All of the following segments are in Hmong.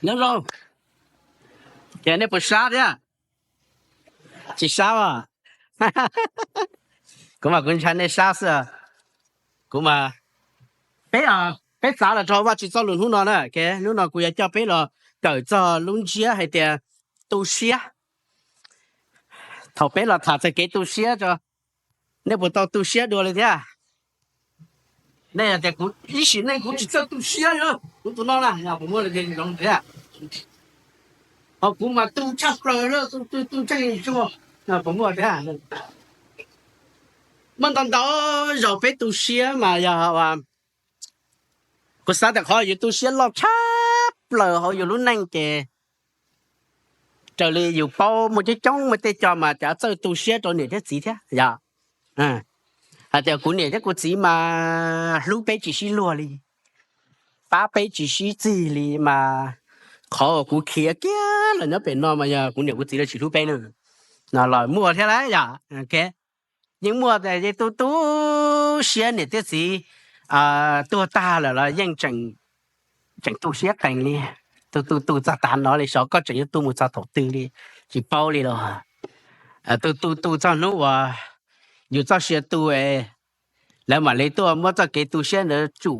Nyob zoo, ces nej puas sab thiab? Tsis sab as? Kuv mas kuv ntshai nej sab xwb. Kuv mas, peb, peb xav los rau Vajtswv txoj lus hnub no na, hnub no kuv yuav coj peb los kawm txog lub ntsiab hais tias tu siab. Thaum peb los tham txog kev tu siab tso, nej puas tau tu siab dua li thiab? Nej tias kuv ib sim neej kuv tsis txawj tu siab li, kuv tus no na, puas muaj li thiab? Ho kuv mas tu tshaj plaws, tu tu tu tshaj li tsuas, puas muaj thiab? Muaj ntau ntau zaus peb tu siab mas yog, kuv xav tias qhov yus tu siab loj tshaj plaws hauv yus lub neej ces raws li yus paub muaj coob coob muaj tej co mas cov txawj tu siab rau niam thiab txiv thiab yom. Hais tias kuv niam thiab kuv txiv mas hlub peb tsis sib luag li, pab peb tsis sib txig li mas qhov uas kuv khiav kiag los nyob pem no mas yog kuv niam kuv txiv lawv tsis hlub peb na, los muaj thiab lauj yom. Yeej muaj, yeej tu tu siab niam thiab txiv tuag tag lawm los yeej tseem tu siab qees li. Tu tu tu txog tav no li, xyov koj tseem yuav tu mus txog thaum twg li, tsis paub li los. Tu tu tu txog hnub uas yus txoj sia tu, lawv mam li tuaj muab txoj kev tu siab ntawd tsum,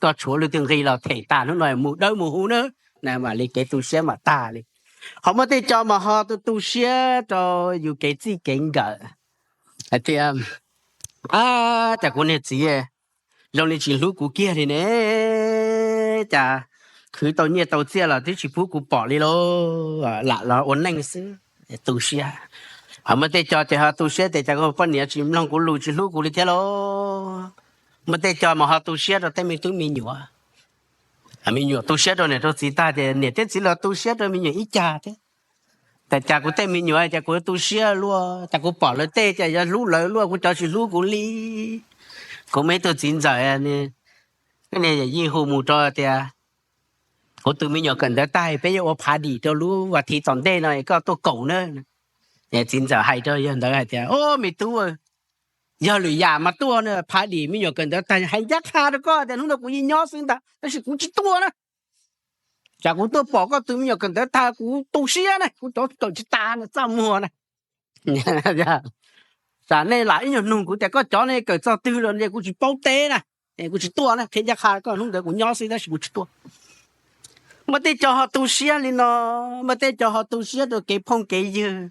koj tshuav lwm tus nqi los them tag hnub no mus dawb mus huv na, mam li kev tu siab mam tag li. Ho muaj tej co mas ho tu tu siab rau yus kev txij kev nkawm, hais tias, cas kuv niag txiv zoo li tsis hlub kuv kiag li ne, cas khwv tau nyiaj tau txiaj los twb tsis pub kuv pom li lauj, lam los ua neej xwb, tu siab. Ho muaj tej co ces ho tu siab tias cas poj niam tsis mloog kuv lus tsis hlub kuv li thiab lauj. Muaj tej co mas ho tu siab rau tej me tub me nyuam. Me nyuam tu siab rau niam rau txiv tag ces niam thiab txiv los tu siab rau me nyuam ib cag thiab. Tias cas kuv tej me nyuam cas kuv tu siab luaj, cas kuv pom lawv tej cas yuav hlub lawv luaj, kuv cov tsis hlub kuv li. Kuv muaj ib tug txiv ntxawm, niag yawm yij hu mus rau tias, kuv tus me nyuam kawm ntawv tag peb yuav ua phav dim rau lub vas thiv tom ntej no es koj tuaj koom na. Txiv ntxawm hais rau yawg ntawd hais tias, o me tub, yog lwm yam mas tuaj na, phav dim me nyuam kawm ntawv tag hais ncaj qha rau koj tias hnub no kuv yeej nyob xwb ntag tab sis kuv tsis tuaj na. Tsam kuv tuaj pom koj tus me nyuam kawm ntawv tag kuv tu siab na, kuv cov kawm tsis tas na, txaj muag na. Tsam nej lam ib nyuag nug kuv tias koj cov ne kawm txog twg lawm es kuv tsis paub teb na, kuv tsis tuaj na, qhia ncaj qha koj hnub ntawd kuv nyob xwb tab sis kuv tsis tuaj. Muaj tej co ho tu siab li no, muaj tej co ho tu siab rau kev phooj kev ywg,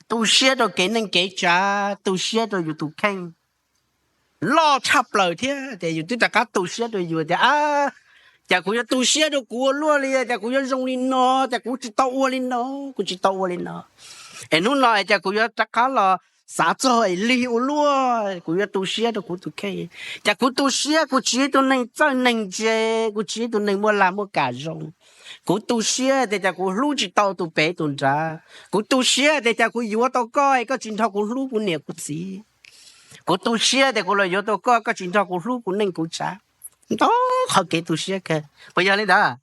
tu siab rau kev neej kev tsav, tu siab rau yus tus kheej loj tshaj plaws thiab tias yus twb rov qab tu siab rau yus tias, cas kuv yuav tu siab rau kuv ua luaj li, cas kuv yuav zoo li no, cas kuv tsis tau ua li no, kuv tsis tau ua li no. Es hnub no es cas kuv yuav rov qab los xav txog es lig ua luaj, kuv yuav tu siab rau kuv tus kheej. Cas kuv tu siab kuv tsis yog ib tug neeg txawj neeg ntse, kuv tsis yog ib tug neeg muaj lag muaj kam zoo. Kuv tu siab tias cas kuv hlub tsis tau tus pem tus nrad. Kuv tu siab tias cas kuv yuav tau koj es koj tsis nrog kuv hlub kuv niam kuv txiv. Kuv tu siab tias kuv los yuav tau koj, koj tsis nrog kuv hlub kuv neej kuv tsav. Ntau qhov kev tu siab kawg, puas yog li ntawd?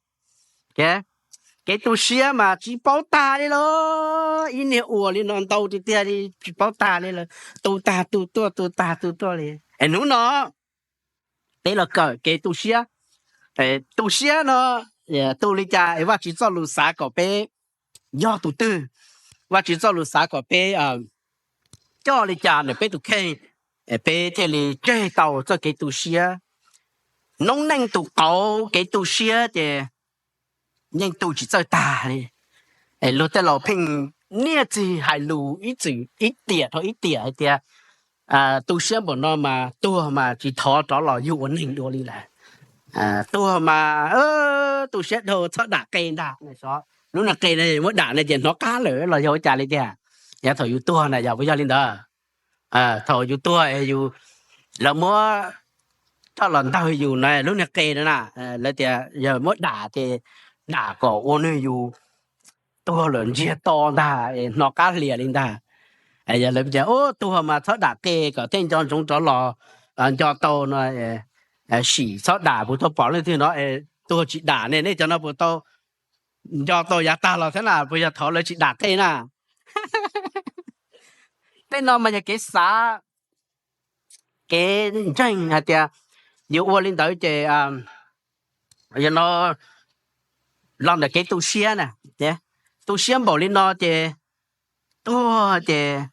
Kev tu siab mas tsis paub tag li lauj, ib niag ua li no ntau tiag tiag li tsis paub tag li lawm, tu tag tu tuaj tu tag tu tuaj li. Es hnub no peb los kawm kev tu siab. Tu siab no tu li cas es Vajtswv txoj lus xav kom peb yog tus twg, Vajtswv txoj lus xav kom peb coj li cas ntawm peb tus kheej, peb thiaj li tseg tau txoj kev tu siab. Noob neej tus qauv kev tu siab ces yeej tu tsis txawj tag li. Luag tej laus pheej niaj txig hais lus ib txwm ib tiam dhau ib tiam hais tias tu siab npaum no mas tuag mas tsis thov rov los yug ua neeg dua li lawm. Tuag mas tu siab dhau txhob dam qe ntag. Lub niag qe no muab dam no ces hnov qab lawm los yog ua cas li tiag. Yav thaum yus tuag na yog puas yog li ntawd? Thaum yus tuag es yus, lawv muab coj los ntawg yus na lub niag qe no na, lawv tias yog muab dam ces dam kom ua nwg yus tuag lawm ntsiag to ntag es hnov qab hlias li ntag. Yog lawv tias tuag mas txhob dam qe kom thiaj nco ntsoov rov los nco tau no, sim txhob dam, puas tau pom leej twg no es tuag tsis dam ne, nej cov no puas tau nco tau yav tag los thiab na, puas yog thaum lawv tsis dam qe na? Tej no mas yog kev xav, kev ntseeg hais tias yus ua li ntawd ces yog no los ntawm kev tu siab na. Tu siab npaum li no ces tuag ces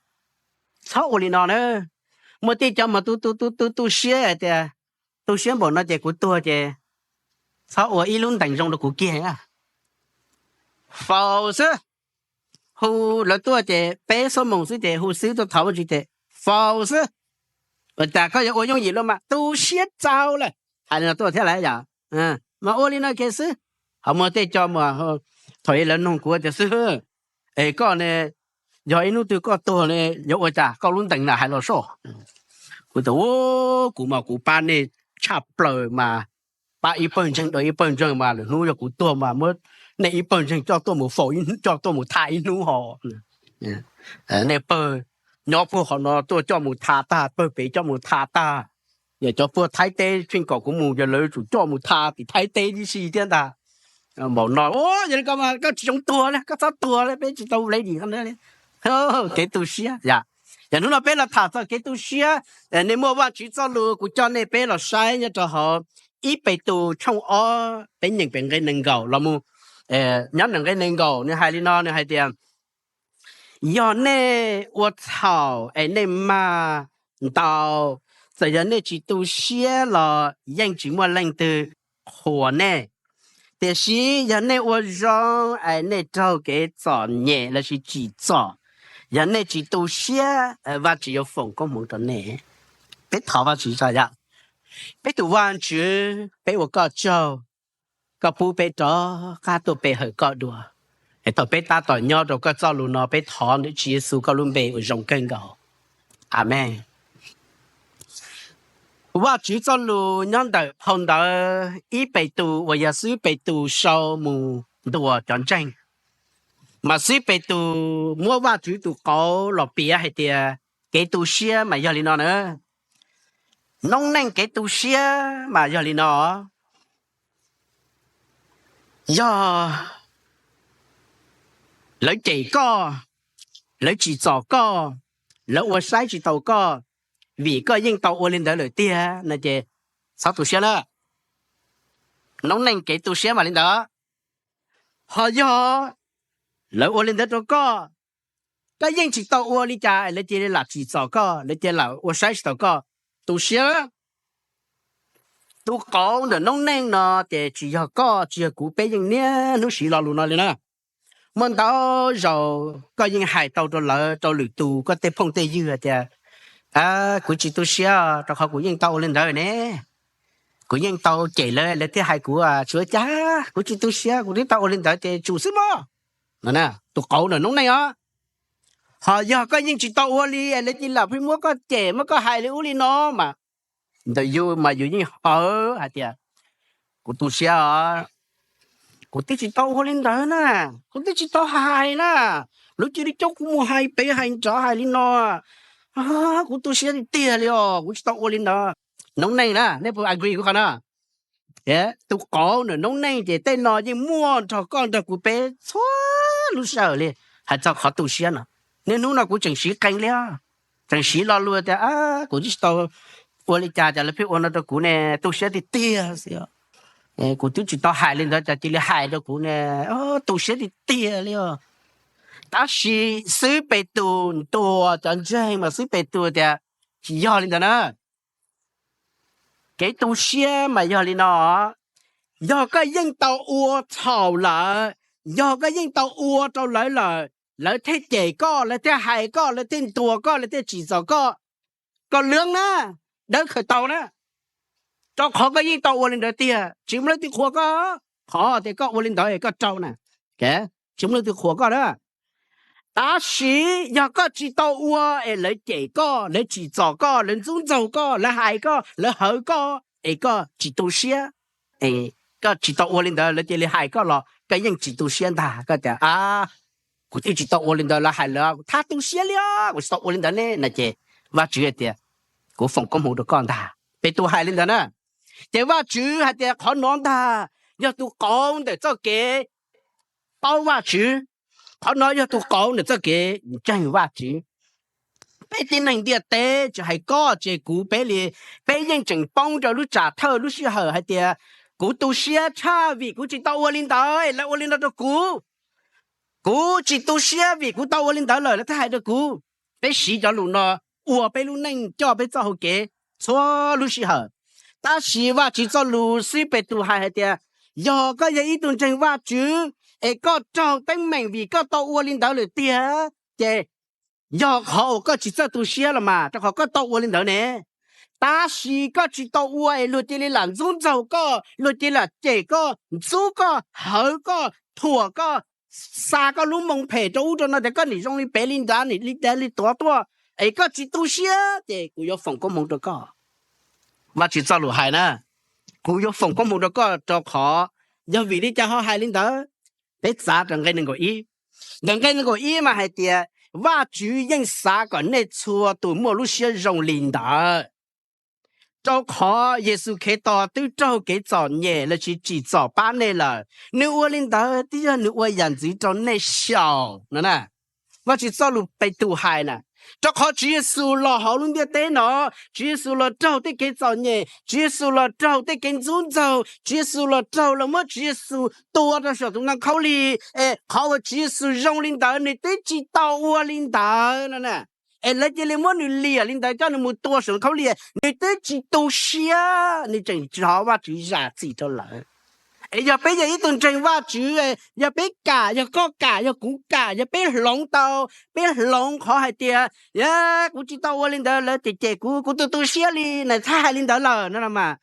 txhob ua li no na. Muaj tej cov mas tu tu tu tu tu siab hais tias tu siab npaum no ces kuv tuag ces txhob ua ib lub ntees zoo rau kuv kiag. Faus xwb. Hu lawv tuaj ces peb xuab moos xwb ces hu xwb tuaj thov Vajtswv ces faus xwb. Ua cas koj yuav ua yooj yim luaj mas tu siab txaus lawm. Hais li no tuaj thiab lawm yom. Mas ua li no kiag xwb. Ho muaj tej co mas thaum lawv nug kuv tias xib hwb, es koj ne, yog ib hnub twg koj tuag ne yuav ua cas, koj lub ntees na hais los soj. Kuv tias kuv mas kuv pab nej tshaj plaws mas, pab ib pawg ntseeg rau ib pawg ntseeg mas lwm hnub yog kuv tuag mas muab nej ib pawg ntseeg coj tuaj mus faus, coj tuaj mus tham ib hnub ho. Nej pawg nyob puag qhov no tuaj coj mus tham tag, pawg pem coj mus tham tag. Yog cov puag Thaib teb pheej kom kuv mus, yog lawv tsum coj mus tham tim Thaib teb tib si thiab ntag. Npaum no, yog li ko koj tsis txhob tuag li, koj txhob tuag li, peb tsis tau le dim. Kev tu siab yom. Yog hnub no peb los tham txog kev tu siab, nej muaj Vajtswv txoj lus, kuv coj nej peb los saib nyob rau hauv ib Petus tshooj ob, peb nyeem pem nqe nees nkaum los mus, nyob nqe nees nkaum nws hais li no, nws hais tias, yog nej ua txhaum es nej mag ntau, txawm yog nej tsis tu siab los yeej tsis muaj leej twg qhuas nej. Tiam sis yog nej ua zoo es nej raug kev txom nyem lossis tsim txom, yog nej tsis tu siab, Vajtswv yuav foom koob hmoov rau nej. Peb thov Vajtswv tso yom. Peb tus Vajtswv, peb ua koj tsaug, koj pub peb rov qab tuaj pe hawm koj dua. Es thaum peb tab tom nyob rau koj txoj lus no, peb thov ntawm Tswv Yexus koj lub npe uas zoo kawg nkaus. Amees. Vajtswv txoj lus nyob ntawm phau ntawv ib Petus uas yog xib hwb Petus sau mus ntuas cov ntseeg, mas xib hwb Petus muab Vajtswv tus qauv los piav hais tias kev tu siab mas yog li no na. Noob neej kev tu siab mas yog li no. Yog lawv cem koj, lawv tsim txom koj, lawv ua saib tsis taus koj, vim koj yeej tau ua li ntawd lawm tiag no ces txhob tu siab na. Noob neej kev tu siab mas li ntawd. Ho yog lawv ua li ntawd rau koj, koj yeej tsis tau ua li cas, lawv cia li lam tsim txom koj, lawv cia li lam ua saib tsis taus koj, tu siab. Tus qauv ntawm noob neej no ces tsis yog koj tsis yog kuv, peb yeej niaj hnub siv lo lus no li na. Muaj ntau zaus koj yeej hais tau rau lawv, rau lwm tus, koj tej phooj tej ywg tias, kuv tsis tu siab rau qhov kuv yeej tau ua li ntawd ne. Kuv yeej tau cem lawv, lawv thiaj hais kuv, tsis ua cas, kuv tsis tu siab, kuv twb tau ua li ntawd ces tsum xwb mog. Tus qauv ntawm noob neej os. Ho yog koj yeej tsis tau ua li, lawv cia li lam pheej muab koj cem, muab koj hais li ub li no mas, ntawm yus mas yus yeej hawv hais tias, kuv tu siab os, kuv twb tsis tau ua li ntawd na, kuv twb tsis tau hais na, lawv cia li coj kuv mus hais pem hais nrad hais li no, kuv tu siab tiag tiag li os, kuv tsis tau ua li ntawd. Noob neej na, nej puas agree kuv qhov no? Tus qauv ntawm noob neej ces tej no yeej muaj nrog koj nrog kuv peb txhua lub sij hawm li. Hais txog qhov tu siab no, niaj hnub no kuv tseem siv qee li, tseem siv lo lus tias, kuv twb tsis tau ua li cas ces lawv pheej ua no rau kuv ne, tu siab tiag tiag xwb. Kuv twb tsis tau hais li ntawd ces cia li hais rau kuv ne, tu siab tiag tiag li os. Tab sis xib hwb Petus ntuas cov ntseeg mas xib hwb Petus tias, tsis yog li ntawd na. Kev tu siab mas yog li no, yog koj yeej tau ua txhaum lawm, yog koj yeej tau ua rau lawv lawm, lawv thiaj cem koj, lawv thiaj hais koj, lawv thiaj ntuas koj, lawv thiaj tsim txom koj, koj lwb na, dawb khaws tau na, rau qhov koj yeej tau ua li ntawd tiag, tsis muaj leej twg qhuas koj. Qhov tias koj ua li ntawd koj rau na, tsis muaj leej twg qhuas koj na. Tab sis yog koj tsis tau ua es lawv cem koj, lawv tsim txom koj, lawv ntxub ntxaug koj, lawv hais koj, lawv hawv koj es koj tsis tu siab, koj tsis tau ua li ntawd, lawv cia li hais koj los koj yeej tsis tu siab ntag, koj tias, kuv twb tsis tau ua li ntawd, lawv hais lawv kuv thab tu siab li os, kuv tsis tau ua li ntawd ne no ces Vajtswv hais tias, kuv foom koob hmoov rau koj ntag. Petus hais li ntawd na. Ces Vajtswv hais tias qhov no ntag yog tus qauv ntawm txoj kev paub Vajtswv, qhov no yog tus qauv ntawm txoj kev ntseeg Vajtswv. Peb tib neeg ntiaj teb tsis hais koj tsis hais kuv, peb li, peb yeej tseem poob rau lub tsam thawj lub sij hawm hais tias Kuv tu siab tshaj vim kuv tsis tau ua li ntawd es lawv ua li no rau kuv. Kuv tsis tu siab vim kuv tau ua li ntawd lawm lawv thiaj hais rau kuv. Peb siv cov lus no ua peb lub neej coj peb txoj hau kev txhua lub sij hawm. Tab sis Vajtswv txoj lus xib Petus hais hais tias, yog koj yog ib tug ntseeg Vajtswv es koj raug teeb meem vim koj tau ua li ntawd lawm tiag, ces yog qhov uas koj tsis txawj tu siab los mas, rau qhov koj tau ua li ntawd ne. Tab sis koj tsis tau ua es luag cia li lam ntxub ntxaug koj, luag cia li lam cem koj, ntxub koj, hawv koj, thuam koj, xa koj lub moo phem rau ub rau no tias koj nim zoo li pem li nrad, nim li dav li tuav tuaj, es koj tsis tu siab ces kuv yuav foom koob hmoov rau koj. Vajtswv txoj lus hais na, kuv yuav foom koob hmoov rau koj rau qhov, yog vim li cas ho hais li ntawd? Peb txav rau nqe nees nkaum ib. Ntawm nqe nees nkaum ib mas hais tias, Vajtswv yeej xav kom nej txhua tus muaj lub siab zoo li ntawd, rau qhov Yexus Khetos twb raug kev txom nyem los sis tsim txom pab nej lawm. Nws ua li ntawd twb yog nws ua yam ntxwv rau nej xyaum no na. Vajtswv txoj lus Petus hais na, rau qhov Tswv Yexus los hauv lub ntiaj teb no, Tswv Yexus los raug tej kev txom nyem, Tswv Yexus los raug tej kev ntxub ntxaug, Tswv Yexus los raug lawv muab Tswv Yexus tua rau saum tus ntoo khaub lig, es qhov uas Tswv Yexus zoo li ntawd nws twb tsis tau ua li ntawd no na. Es lawv cia li muab nws liam li ntawd coj nws mus tua saum khaub lig, nws twb tsis tu siab, nws tseem thov Vajtswv zam txim rau lawv. Es yog peb yog ib tug ntseeg Vajtswv, yog peb kam, yog koj kam, yog kuv kam, yog peb hloov tau, peb hloov qhov hais tias, kuv tsis tau ua li ntawd, lawv cem cem kuv, kuv tu tu siab li, nais txhab hais li ntawd lawm no mas,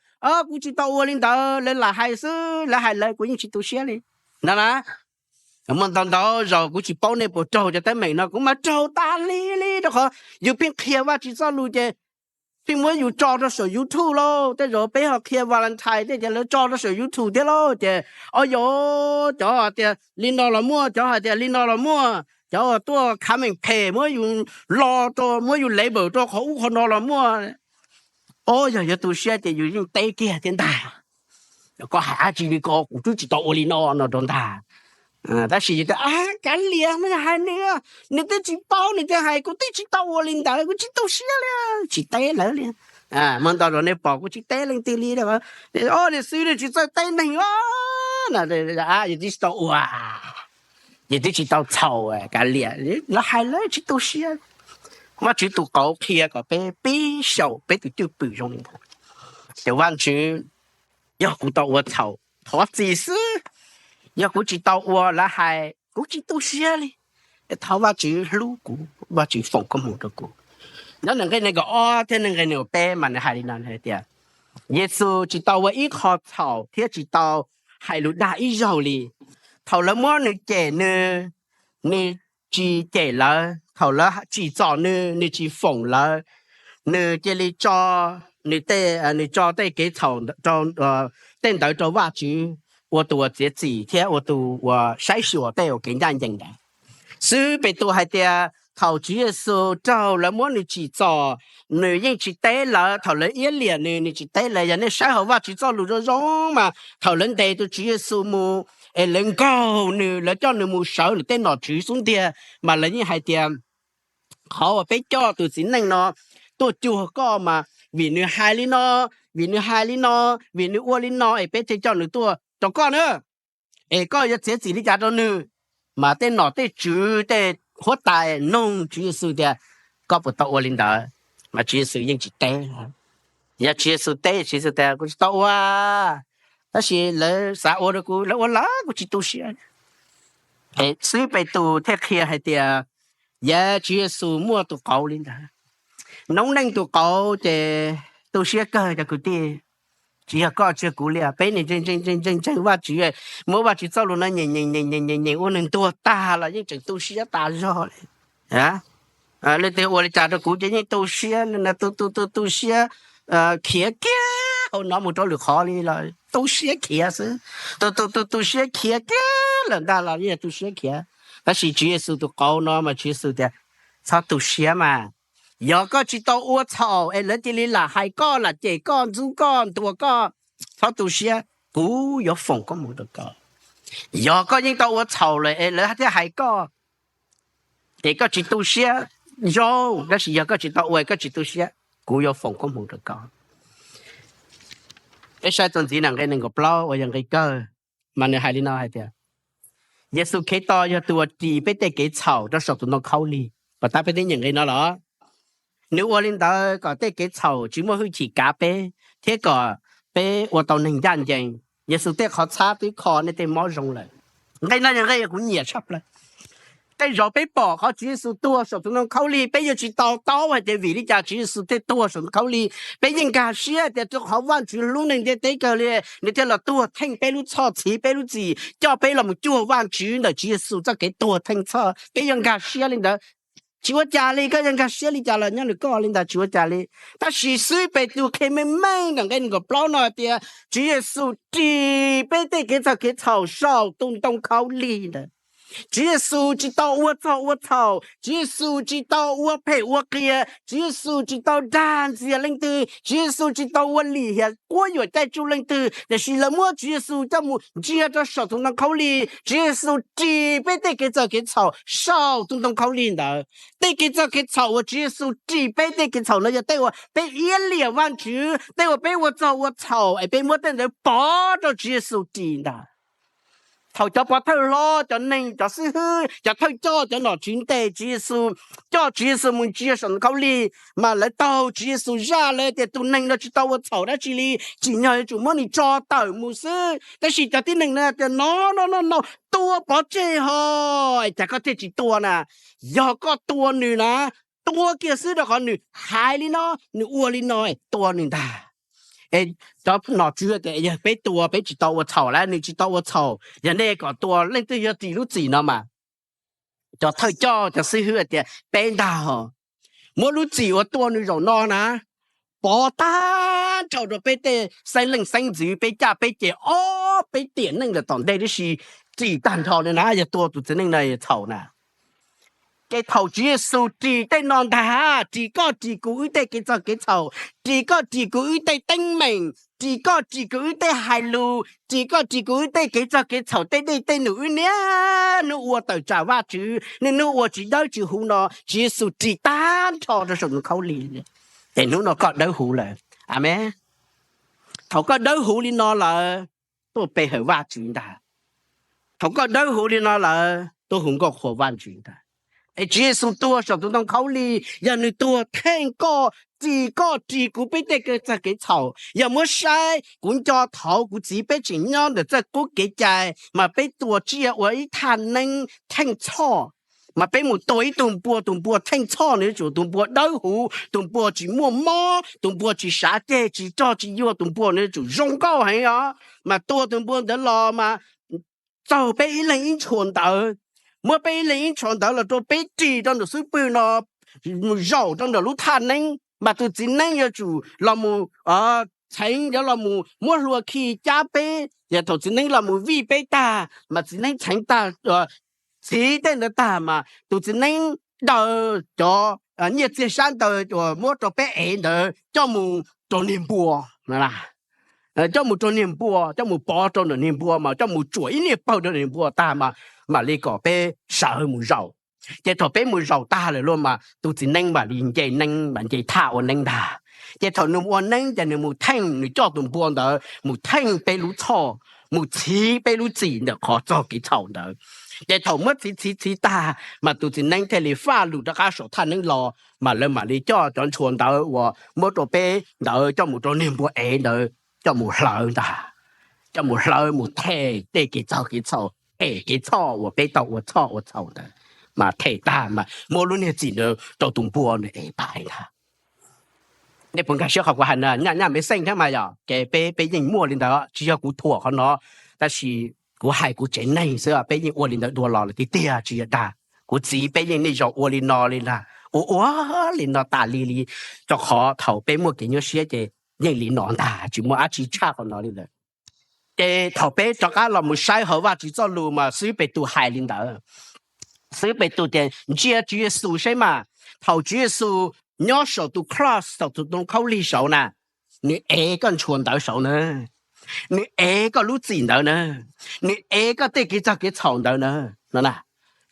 kuv tsis tau ua li ntawd, lawv lam hais xwb, lawv hais lawv, kuv yeej tsis tu siab li no na. Muaj ntau ntau zaus kuv tsis paub nej puas raug cov teeb meem no, kuv mas raug tas li li, rau qhov yus pheej qhia Vajtswv txoj lus ces pheej muab yus tso rau saum YouTube lauj. Tej zaum peb ho qhia Valentine tej ces lawv tso rau saum YouTube thiab lauj. Ces o yog cov tias li no los muaj, cov hais tias li no los muaj, cov tuaj comment phem muab yus lo rau, muab yus label rau qhov ub qhov no los muaj. O yog yuav tu siab ces yus yeej teb kiag thiab ntag. Koj hais dab tsi li ko, kuv twb tsis tau ua li no no rau ntag. Tab sis yus tias, kav liam, mas yog hais nws, nws twb tsis paub nws thiaj hais, kuv twb tsis tau ua li ntawd, kuv tsis tu siab li, tsis teb lawv li. Muaj ntau zaus nej pom kuv tsis teb leej twg li, o nws xwb nws tsis txawj teb neeg os, yus twb tsis tau ua, yus twb tsis tau txhaum, kav liam, lawv hais lawv tsis tu siab. Vajtswv tus qauv qhia kom peb pib xyaum peb tus cwj pwm zoo li ntawd. Ces Vajtswv, yog kuv tau ua txhaum thov txim xwb, yog kuv tsis tau ua lawv hais kuv tsis tu siab li. Thov Vajtswv hlub kuv, Vajtswv foom koob hmoov rau kuv. Nyob ntawm nqe nees nkaum ob thiab nqe nees nkaum peb mas nws hais li no, nws hais tias, Yexus tsis tau ua ib qho txhaum thiab tsis tau hais lus dag ib zaug li. Thaum lawv muab nws cem nws, nws tsis cem lawv. Thaum lawv tsim txom nws, nws tsis foom lawv. Nws cia li tso, nws, nws tso tej kev txhaum, tej ntawd rau Vajtswv, ua tus uas txiav txim thiab ua tus uas saib xyuas tej uas kev ncaj ncees ntawd xwb. Petus hais tias thaum Tswv Yexus raug lawv muab nws tsim txom, nws yeej tsis teb lawv. Thaum lawv iab liam nws, nws tsis teb lawv. Yog nej saib hauv Vajtswv txoj lus zoo zoo mas thaum lawv ntes tus Tswv Yexus mus es lawv nkaug nws, lawv coj nws mus sawv lawm tej nom tswv xub ntiag, mas lawv yeej hais tias qhov uas peb coj tus txiv neej no tuaj cuag koj mas vim nws hais li no, vim nws hais li no, vim nws ua li no es peb thiaj coj nws tuaj rau koj na. Es koj yuav txiav txim li cas rau nws? Mas tej nom tej tswv tej huab tais noog Tswv Yexus tias, koj puas tau ua li ntawd? Mas Tswv Yexus yeej tsis teb. Yog Tswv Yexus teb, Tswv Yexus tias, kuv tsis tau ua. Tab sis lawv xav ua rau kuv, lawv ua lawm kuv tsis tu siab. Xib Petus thiaj qhia hais tias, yog Tswv Yexus muaj tus qauv li ntawd, noob neej tus qauv ces tu siab kawg cov kwv tij. Tsis yog koj tsis yog kuv li, peb niag ntseeg ntseeg ntseeg Vajtswv, muab Vajtswv txoj lus no nyeem nyeem nyeem nyeem nyeem ua nws ntuag tag los yeej tseem tu siab tas zog li. Leej twg ua li cas rau kuv ces yeej tu siab, tu tu tu tu siab khiav kiag hauv no mus rau lwm qhov li los tu siab khiav xwb. Tu tu tu tu siab khiav kiag lawm ntag los yeej tu siab khiav. Tab sis Tswv Yexus tus qauv no mas Tswv Yexus tias, txhob tu siab mas. Yog koj tsis tau ua txhaum es lawv cia li lam hais koj, lam cem koj, ntxub koj, ntuas koj, txhob tu siab, kuv yuav foom koob hmoov rau koj. Yog koj yeej tau ua txhaum lawm es lawv thiaj hais koj es koj tsis tu siab, zoo, tab sis yog koj tsis tau ua es koj tsis tu siab, kuv yuav foom koob hmoov rau koj. Peb saib txuas ntxiv na, nqe nees nkaum plaub uas yog nqe kawg, mas nws hais li no hais tias, Yexus Khetos yog tus uas ris peb tej kev txhaum rau saum tus ntoo khaub lig. Pom tab peb twb nyeem nqe no los? Nws ua li ntawd kom tej kev txhaum tsis muaj hwj chim kav peb, thiab kom peb ua tau neeg ncaj ncees. Yexus tej qhov txhab twb kho nej tej mob zoo lawm. Nqe no yog nqe kuv nyiam tshaj plaws. Tej zaum peb pom qhov Tswv Yexus tuag saum tus ntoo khaub lig, peb yuav tsis to taub hais tias vim li cas Tswv Yexus thiaj tuag saum ntoo khaub lig. Peb yeej nkag siab tias rau qhov Vajtswv hlub neeg ntiaj teb kawg li, nws thiaj los tuag theej peb lub txhoj, txhiv peb lub txim, coj peb los mus cuag Vajtswv ntawm Tswv Yexus txoj kev tuag theej txhoj. Peb yuav nkag siab li ntawd. Tsis ua cas li, koj yuav nkag siab li cas los nyob nws koj li ntawd, tsis ua cas li. Tab sis xib Petus qhia meej meej ntawm nqe nees nkaum plaub no hais tias Tswv Yexus ris peb tej kev txawj kev txhaum saum tus ntoo khaub lig ntawd. Tswv Yexus tsis tau ua txog ua txhaum, Tswv Yexus tsis tau ua phem ua qias, Tswv Yexus tsis tau dag ntxias leej twg, Tswv Yexus tsis tau ua lim hiam quab yuam caij tsuj leej twg, tiam sis lawv muab Tswv Yexus coj mus ntsia rau saum tus ntoo khaub lig. Tswv Yexus ris peb tej kev txawj kev txhaum saum tus ntoo khaub lig ntawd. Tej kev txawj kev txhaum uas Tswv Yexus ris peb tej kev txhaum no yog tej uas peb iab liam Vajtswv, tej uas peb ua txog ua txhaum es peb muab tej ntawd pov rau Tswv Yexus ris ntag. Thaum cov pov thawj hlob, cov neeg, cov xib hwb, cov thawj coj, cov nom tswv ntes Tswv Yexus, coj Tswv Yexus mus ntsia saum ntoo khaub lig, mas lawv taug Tswv Yexus zaj, lawv tias tus neeg no tsis tau ua txhaum dab tsi li, tsim nyog yuav tsum muab nws tso tawm mus xwb. Tab sis cov tib neeg no tias no no no no, tua pov tseg ho, cas koj thiaj tsis tua na? Yog koj tua nws na, tua kiag xwb, rau qhov nws hais li no, nws ua li no, tua nws ntag. Cov nom tswv tias yog peb tua peb tsis tau ua txhaum lawm, nws tsis tau ua txhaum, yog nej kom tua leej twg yog ris lub txim no mas? Cov thawj coj, cov xib hwb tias peb ntag ho. Muab lub txim uas tua nws zaum no na, pov tag nrho rau peb tej xeeb leej xeeb ntxwv, peb caj peb ces, ob peb tiam neej lawm tom ntej tib si, txim tag nrho li na, yog tua tus txiv neej no txhaum na. Ces thaum Tswv Yexus ris tej no ntag, ris koj ris kuv wb tej kev txog kev txhaum, ris koj ris kuv wb tej teeb meem, ris koj ris kuv wb tej hais lus, ris koj ris kuv wb tej kev txog kev txhaum, tej dej tej num wb niaj hnub ua tawm tsam Vajtswv, niaj hnub ua tsis dawb tsis huv no, Tswv Yexus ris tag nrho rau saum tus khaub lig. Ces hnub no koj dawb huv lawm. Amees. Thaum koj dawb huv li no lawm, tuaj pe hawm Vajtswv ntag. Thaum koj dawb huv li no lawm, tuaj hu nkauj qhuas Vajtswv ntag. Es Tswv Yexus tuag saum tus ntoo khaub lig, yog nws tuag theej koj, ris koj ris kuv peb tej kev txawj kev txhaum. Yog muab saib, kuv nco thaum kuv txiv peb tseem nyob ntawm txoj qub kev cai mas peb tua tsiaj ua ib thaj neeb theej txhoj, mas peb mus tua ib tug npua, tus npua theej txhoj nws yuav tsum tus npua dawb huv, tus npua tsis muaj mob, tus npua tsis sav ceg, tsis rog tsis yuag, tus npua nws yuav tsum zoo nkauj heev os. Mas tua tus npua ntawd los mas txaug peb ib leeg ib ntshua ntawv, muab peb ib leeg ib ntshua ntawv los rau peb ris rau nram xub pwg no, mus zaum rau nram lub thaj neeb, mas tus txiv neeb yuav tsum los mus txheev, yuav los mus muab hlua khi cab peb. Yog thaum txiv neeb los mus vij peb tag mas txiv neeb txheev tag, txhiv tej ntawd tag mas tus txiv neeb daws cov nyiaj txiag sab ntawd uas muab rau peb ev ntawd coj mus rau niag npua, coj mus rau niag npua, coj mus pov rau niag npua mas coj mus tsuam ib niag pawg rau niag npua tag mas mam li kom peb sawv mus zaum. Ces thaum peb mus zaum tag lawm luag mas tus txiv neeb mam li nce neeb, mam nce thaj ua neeb ntag. Ces thaum nws ua neeb ces nws mus theej, nws coj tus npua ntawd mus theej peb lub txhoj, mus txhiv peb lub txim ntawm qhov txog kev txhaum ntawd. Ces thaum muab txhiv txhiv txhiv tag mas tus txiv neeb thiaj li faj lus rov qab saum thaj neeb los, mas lawv mam li coj cov ntshua ntawv uas muab rau peb ntawd coj mus rau niag npua ev ntawd coj mus hlawv ntag, coj mus hlawv mus them tej kev txog kev txhaum, them kev txhoj uas peb tau ua txhoj ua txhaum ntawd. Mas them tag mas muab lub niag txim ntawd rau tus npua nws ev pais ntag. Nej puas nkag siab qhov kuv hais no? Nyaj nyaj me xeej thiab mas yog ces peb, peb yeej muaj li ntawd, tsis yog kuv thuam qhov no, tab sis kuv hais kuv tsev neeg xwb, peb yeej ua li ntawd dua los lawm tiag tiag, tsis yog dag. Kuv txiv peb yeej niaj zaus ua li no li ntag, ua ua li no tas li li, rau qhov thaum peb muaj kev nyuaj siab ces yeej li no ntag, tsis muaj dab tsi tshaj qhov no li lawm. Ces thaum peb rov qab los mus saib hauv Vajtswv txoj lus mas xib Petus hais li ntawd. Xib Petus tias ntsia Tswv Yexus saib mas, thaum Tswv Yexus nyob saum tus cross, saum tus ntoo khaub lig saud na, nws ev koj ntshua ntawv saud na, nws ev koj lub txim ntawd na, nws ev koj tej kev txog kev txhaum ntawd na.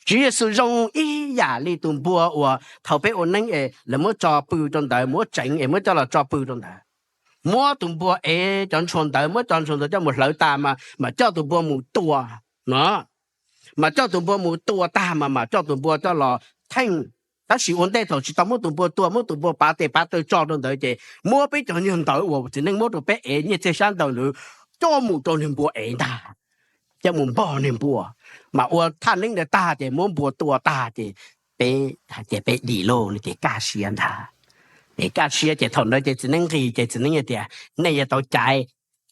Tswv Yexus zoo ib yam li tus npua uas thaum peb ua neeb es lawv muab tso pw rau ntawd, muab tseev es muab coj los tso pw rau ntawd. muab tus npua ev cov ntshua ntawd, muab cov ntshua ntawd coj mus hlawv tas mas mam coj tus npua mus tua no, mas coj tus npua mus tua tag mas mam coj tus npua coj los theej. Tab sis ua ntej thaum tsis tau muab tus npua tua, muab tus npua pav tes pav taw tso rau ntawd ces muab peb cov nyuag ntawv uas txiv neej muab rau peb ev nyiaj txiag sab ntaus ntawd coj mus rau niag npua ev ntag, coj mus npog niag npua. Mas ua thaj neeb ntawd tag ces muab npua tua tag ces peb hais tias peb dim lauj no ces kaj siab ntag. Ces kaj siab ces thaum ntawd ces txiv neeb nqis ces txiv neeb tias nej yuav tau caiv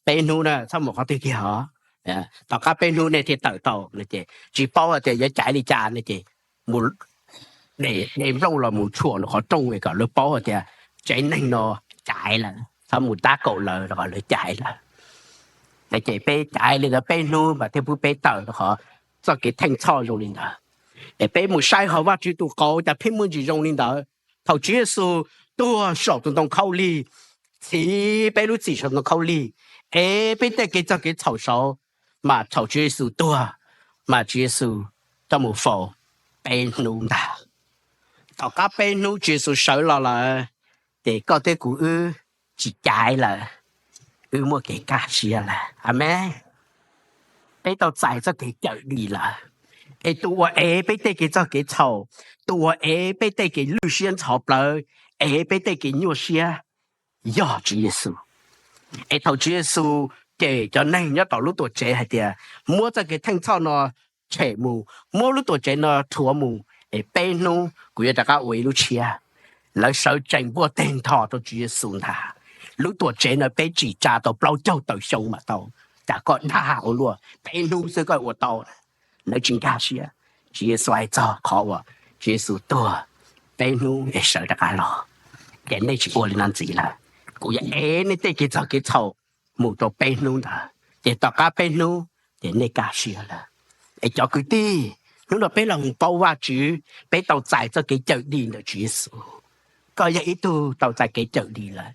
peb hnub na, txhob mus qhov twg kiag os, tom qab peb hnub nej thiaj tawm tau no ces tsis paub hais tias yuav caiv li cas no ces mus de nplooj los mus tshuam rau qhov rooj kom lawv paub hais tias tsev neeg no caiv lawm, txhob mus tab kaum lawv rau qhov lawv caiv lawm. Ces peb caiv li ntawd peb hnub mas thiaj pub peb tawm rau qhov txoj kev theej txhoj zoo li ntawd. Es peb mus saib hauv Vajtswv tus qauv cas pheej muaj ntsis zoo li ntawd. Thaum Tswv Yexus tuag saum tus ntoo khaub lig, txhiv peb lub txim saum ntoo khaub lig, ev peb tej kev txog kev txhaum saud, mas thaum Tswv Yexus tuag, mas Tswv Yexus coj mus faus peb hnub ntag. Tom qab peb hnub Tswv Yexus sawv los lawm, ces koj thiab kuv wb tsis caiv lawm, wb muaj kev kaj siab lawm. Amees. Peb tau txais txoj kev cawm dim lawm. Es tus uas ev peb tej kev txog kev txhaum, tus uas ev peb tej kev lwj siab ntxhov plawv, ev peb tej kev nyuaj siab, yog Tswv Yexus. Es thaum Tswv Yexus cem cov neeg nyob tom lub tuam tsev hais tias muab txoj kev theej txhoj no tshem mus, muab lub tuam tsev no rhuav mus, es peb hnub kuv yuav rov qab ua ib lub tshiab. Lawv sawv tsees npuaj teg nthos rau Tswv Yexus ntag. Lub tuam tsev no peb tsim tsa tau plaub caug tawm xyoo mam tau, cas koj dag ua luaj, peb hnub xwb koj ua tau. Lawv tsis nkag siab. Tswv Yexus hais txog qhov uas Tswv Yexus tuag peb hnub es sawv rov qab los, ces nej tsis ua li no ntxiv lawm. Kuv yuav ev nej tej kev txog kev txhaum mus rau peb hnub ntawd, ces tom qab peb hnub ces nej kaj siab lawm. Es cov kwv tij, hnub no peb los paub Vajtswv, peb tau txais txoj kev cawm dim ntawm Tswv Yexus. Koj yog ib tug tau txais kev cawm dim lawm.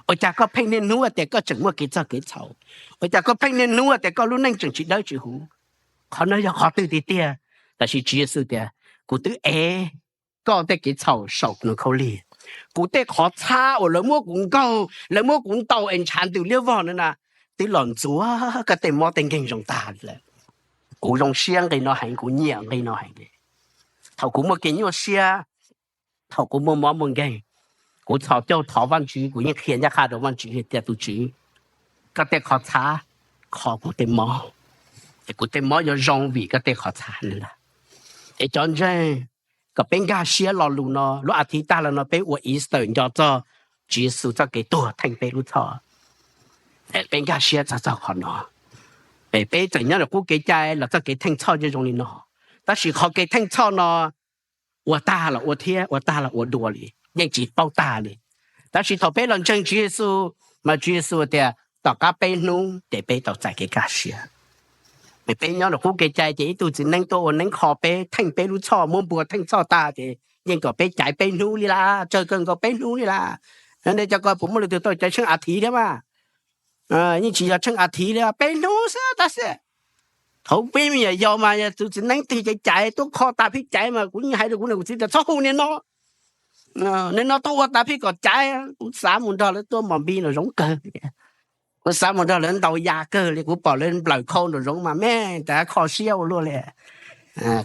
Ua cas koj pheej niaj hnub tias koj tseem muaj kev txog kev txhaum? Ua cas koj pheej niaj hnub tias koj lub neej tseem tsis dawb tsis huv? Qhov no yog qhov twg tiag tiag? Tab sis Tswv Yexus tias, kuv twb ev koj tej kev txhaum saum ntoo khaub lig. Kuv tej qhov txhab uas lawv muab kuv nkaug, lawv muab kuv ntaus es ntshav ntws liab vog na, twb los ntxuav koj tej mob tej nkeeg zoo tag lawm. Kuv zoo siab nqe no heev, kuv nyiam nqe no heev li. Thaum kuv muaj kev nyuaj siab, thaum kuv muaj mob muaj nkeeg, kuv txhos caug thov Vajtswv, kuv yeej qhia ncaj qha rau Vajtswv tias, tus Tswv, koj tej qhov txhab kho kuv tej mob, es kuv tej mob yuav zoo vim koj tej qhov txhab na. Es cov ntseeg, kom peb nkag siab lo lus no, lub as thiv tag los no peb ua Easter nco txog Tswv Yexus txoj kev tuag theej peb lub txhoj. Peb nkag siab txog txog qhov no. Peb txawm nyob ntawm qub kev cai los txoj kev theej txhoj yeej zoo li no, tab sis qhov kev theej txhoj no ua tag los ua thiab, ua tag los ua dua li, yeej tsis paub tag li. Tab sis thaum peb los ntseeg Tswv Yexus, mas Tswv Yexus tias tom qab peb hnub ces peb tau txais kev kaj siab. Peb nyob ntawm qub kev cai ces ib tug txiv neeb tuaj ua neeb kho peb, theej peb lub txhoj, muab npua theej txhoj tag ces yeej kom peb caiv peb hnub li lawm, tsawg kawg nkaus peb hnub li lawm. Nej cov ko puas muaj leej twg tau caiv tsheej as thiv thiab mas? Yeej tsis yog tsheej as thiv li, peb hnub xwb tab sis thaum peb me nyuam yaus mas yog tus txiv neeb twg caiv caiv tuaj kho tas peb caiv mas kuv yeej hais rau kuv niam kuv txiv tias txhob hu niag no, niag no tuaj ua tas peb kom caiv. Kuv xav mus nrog lawv tua mos npis nraum zoov kawg, kuv xav mus nrog lawv ntaus yas kawg li, kuv pom lawv nplawm khau nraum zoov mas me tas kho siab ua luaj li.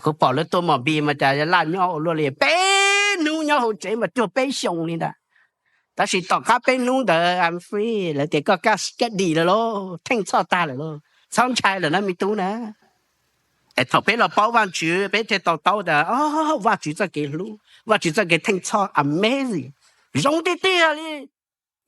Kuv pom lawv tua mos npis mas cas laj nyob ua luaj li, peb hnub nyob hauv tsev mas cuag peb xyoos li ntag. Tab sis tom qab peb hnub ntawd I'm free, lawv tias koj kaj dim lawm lauj, theej txhoj tag lawm lauj, txhob ntshai lawm na me tub na. Es thaum peb los paub Vajtswv peb thiaj to taub tias Vajtswv txoj kev hlub, Vajtswv txoj kev theej txhoj amazing, zoo tiag tiag li.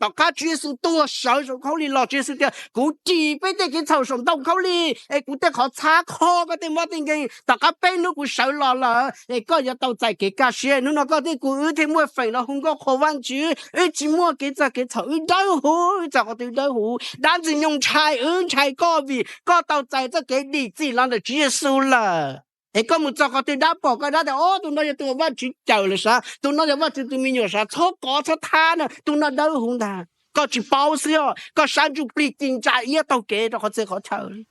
Tom qab Tswv Yexus tuag sawv saum khaub lig los Tswv Yexus tias kuv cim peb tej kev txhaum saum ntoo khaub lig es kuv tej qhov txhab kho koj tej mob tej nkeeg. Tom qab peb hnub kuv sawv los lawm es koj yuav tau txais kev kaj siab. Hnub no koj thiab kuv wb thiaj muaj feem los hu nkauj qhuas Vajtswv. Wb tsis muaj kev txog kev txhaum, wb dawb huv, wb txog qhov twg dawb huv. Dab Ntxwg Nyoog ntshai, wb ntshai koj vim koj tau txais txoj kev dim txim los ntawm Tswv Yexus lawm. Es koj mus txog qhov twg dab pom koj dab tias o tus no yog tus uas Vajtswv cawm lawm sav, tus no yog Vajtswv tus me nyuam sav, txhob kov txhob thab na, tus no dawb huv ntag. Koj tsis paub xwb, koj sab ntsuj plig ci ntsa iab taug kev rau qhov txhia qhov chaw li.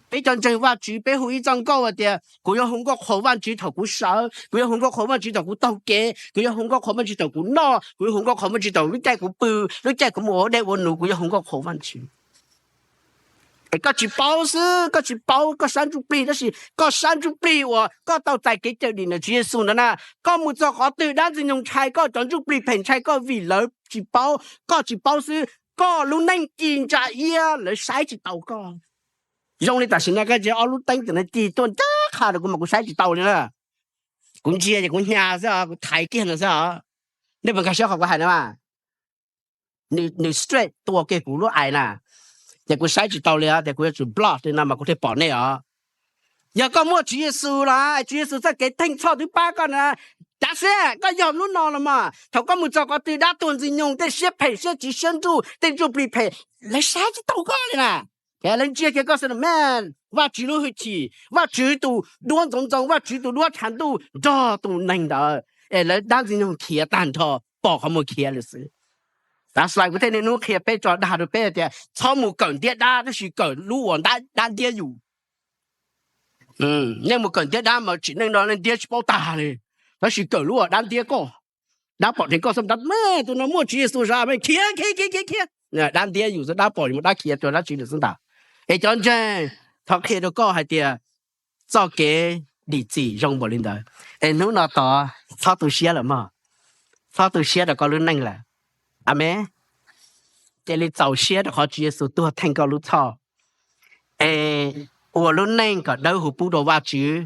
Peb cov ntseeg Vajtswv peb hu ib txoj nkauj hais tias, kuv yuav hu nkauj qhuas Vajtswv thaum kuv sawv, kuv yuav hu nkauj qhuas Vajtswv thaum kuv taug kev, kuv yuav hu nkauj qhuas Vajtswv thaum kuv noj, kuv yuav hu nkauj qhuas Vajtswv thaum lub caij kuv pw, lub caij kuv mus ua dej ua num, kuv yuav hu nkauj qhuas Vajtswv. Es koj tsis paub xwb, koj tsis paub, koj sab ntsuj plig, tab sis koj sab ntsuj plig uas koj tau txais kev cawm dim ntawm Tswv Yexus ntawd na, koj mus txog qhov twg dab ntxwg nyoog ntshai koj, cov ntsuj plig phem ntshai koj vim lawv tsis paub, koj tsis paub xwb, koj lub neej ci ntsa iab lawv saib tsis taus koj. Zoo li tam sim no koj ntsia ob lub teeb tam no ci tuaj ncaj qha rau kuv mas kuv saib tsis taus li na. Kuv ntsia ces kuv hnya xwb os, kuv thaiv kiag no xwb os. Nej puas nkag siab qhov kuv hais no mas? Nws straight tua kiag kuv lub ais na, ces kuv saib tsis taus li os, ces kuv yuav tsum block li no mas kuv thiaj pom nej os. Yog koj muaj Tswv Yexus los Tswv Yexus txoj kev theej txhoj twb pab koj na. Cav xwb koj yog hnub no los mas thaum koj mus txog qhov twg dab tuag ntxwg nyoog, tej siab phem siab tsiv siab nruj, tej ntsuj plig phem, lawv saib tsis taus koj li na. Lawv ntsia kiag koj xwb na, Vajtswv lub hwj chim, Vajtswv tus duab ntxoov ntxoo, Vajtswv tus duab tshav ntuj nrog tus neeg ntawd, es lawv dab ntxwg nyoog khiav tag nrho, pom qhov muag khiav lawm xwb. That's why kuv thiaj niaj hnub qhia peb tso dag rau peb tias txhob mus kawm ntiab dab, tab sis kawm lub uas dab ntiab yus. Nej mus kawm ntiab dab mas tsim neej no leej ntiab tsis paub tag li, tab sis kawm lub uas dab ntiab koj. Dab pom dheev koj xwb, dab, tus no muaj Tswv Yexus zov, khiav khiav khiav khiav khiav. Dab ntiab yus xwb, dab pom yus mas dab khiav rau dab tsi lawm xwb ntag. Es cov ntseeg, thov qhia rau koj hais tias txoj kev dim txim zoo npaum li ntawd, es hnub no tod txhob tu siab lawm mog, txhob tu siab rau koj lub neej lawm. Amees. Cia li txaus siab rau qhov Tswv Yexus tuag theej koj lub txhoj, es ua lub neej kom dawb huv pub rau Vajtswv.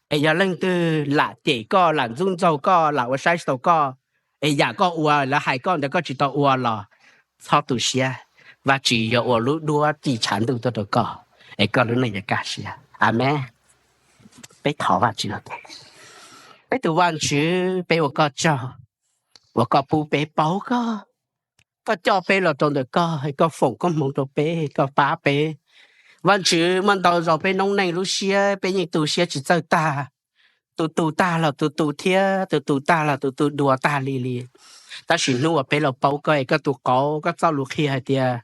Es yog leej twg lam cem koj, lam ntxub ntxaug koj, lam ua saib tsis taus koj, es yam koj ua lawv hais koj ntawd koj tsis tau ua los txhob tu siab, Vajtswv yuav ua lub duab ci tshav ntuj tuaj rau koj, es koj lub neej yuav kaj siab. Amees. Peb thov Vajtswv. Peb tus Vajtswv, peb ua koj tsaug uas koj pub peb paub koj, koj coj peb los rau ntawm koj, koj foom koob hmoov rau peb, koj pab peb. Vajtswv, muaj ntau zaus peb noob neej lub siab peb yeej tu siab tsis txawj tag, tus tus tag los tus tus thiab, tus tus tag los tus tus dua tag li li. Tab sis hnub uas peb los paub koj es koj tus qauv, koj txoj lus qhia hais tias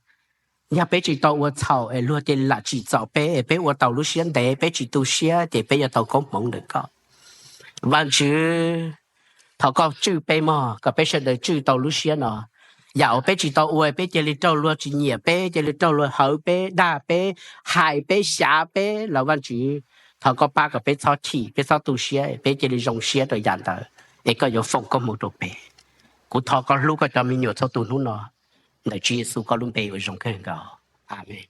yog peb tsis tau ua txhaum es luag cia li lam tsim txom peb, es peb ua tau lub siab ntev, peb tsis tu siab ces peb yuav tau koob hmoov ntawm koj. Vajtswv, thov koj tswj peb mog, kom peb sawv daws tswj tau lub siab no. Yam uas peb tsis tau ua, peb cia li raug luag tsis nyiam peb, cia li raug luag hawv peb, dag peb, hais peb, xyav peb los Vajtswv, thov koj pab kom peb txhob chim, peb txhob tu siab, peb cia li zoo siab rau yam ntawd, es koj yuav foom koob hmoov rau peb. Kuv thov koj hlub koj cov me nyuam txhua tus hnub no, ntawm Tswv Yexus koj lub npe uas zoo kawg nkaus. Amees.